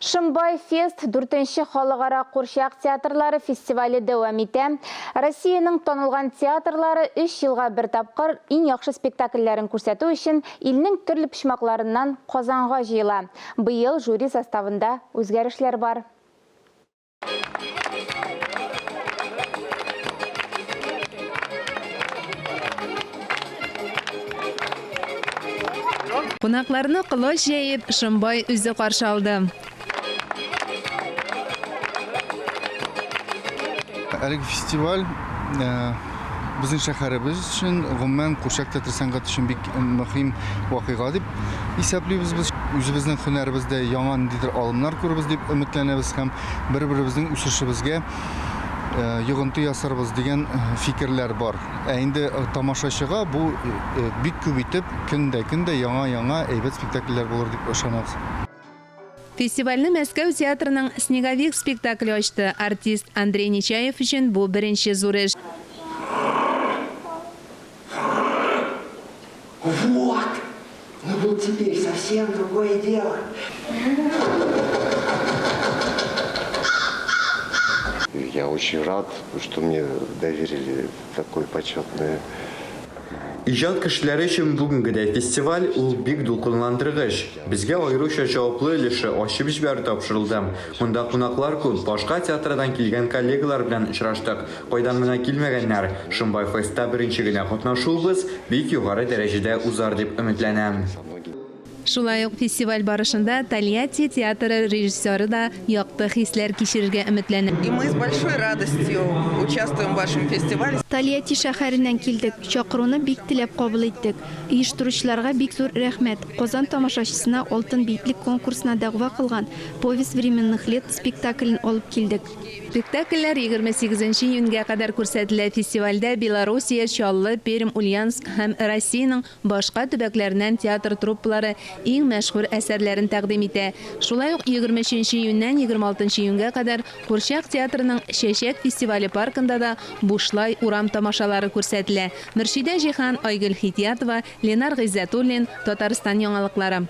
Шымбай фест дүртенче халыкара курчак театрлары фестивале дәвам итә. Россиянең танылган театрлары өч елга бер тапкыр иң яхшы спектакльләрен күрсәтү өчен илнең төрле почмакларыннан Казанга җыела. Быел жюри составында үзгәрешләр бар. Кунакларны колач җәеп, Шомбай үзе каршы алды. Әлеге фестиваль э, безнең шәһәребез өчен, гомумән, курчак театры сәнгате өчен бик мөһим вакыйга дип исәплибез без. Үзебезнең һөнәребездә яңа ниндидер алымнар күрербез дип өметләнәбез һәм бер-беребезнең үсешебезгә э, йогынты ясарбыз дигән э, фикерләр бар. Ә инде э, тамашачыга бу бик күп итеп көн дә көн дә яңа-яңа әйбәт спектакльләр булыр дип ышанабыз. Фестивальне Мәскәү театрының Снеговик спектакле ачты. Артист Андрей Нечаев өчен бу беренче зур эш. Вот! Ну вот теперь совсем другое дело. Я очень рад, что мне доверили такое почетное Иҗат кешеләре өчен бүгенгедәй фестиваль, ул бик дулкынландыргыч. Безгә аеруча җаваплы өлеше, ачып җибәрү тапшырылды. Монда кунаклар күп, башка театрдан килгән коллегалар белән очраштык. Кайдан гына килмәгәннәр. Шомбай фестта беренче генә катнашуыбыз, бик югары дәрәҗәдә узар дип өметләнәм. Шулай ук фестиваль барышында Тольятти театры режиссеры да якты хисләр кичерергә өметләнә. И мы с большой радостью участвуем в вашем фестивале. Тольятти шәһәреннән килдек. Чакыруны бик теләп кабул иттек. Оештыручыларга бик зур рәхмәт. Казан тамашачысына Алтын битлек конкурсына дәгъва кылган Повесть временных лет спектаклен алып килдек. Спектакльләр 28 нче июньгә кадәр күрсәтелә. Фестивальдә Белоруссия, Чаллы, Пермь, Ульяновск һәм Россиянең башка төбәкләреннән театр труппалары иң мәшһүр әсәрләрен тәкъдим итә. Шулай ук 23 нче июньнән 26 нчы июньгә кадәр Курчак театрының Чәчәк фестивале паркында да бушлай урам тамашалары күрсәтелә. Мөршидә Җиһан, Айгөл Хитиятова, Ленар Гыйззәтуллин, Татарстан яңалыклары.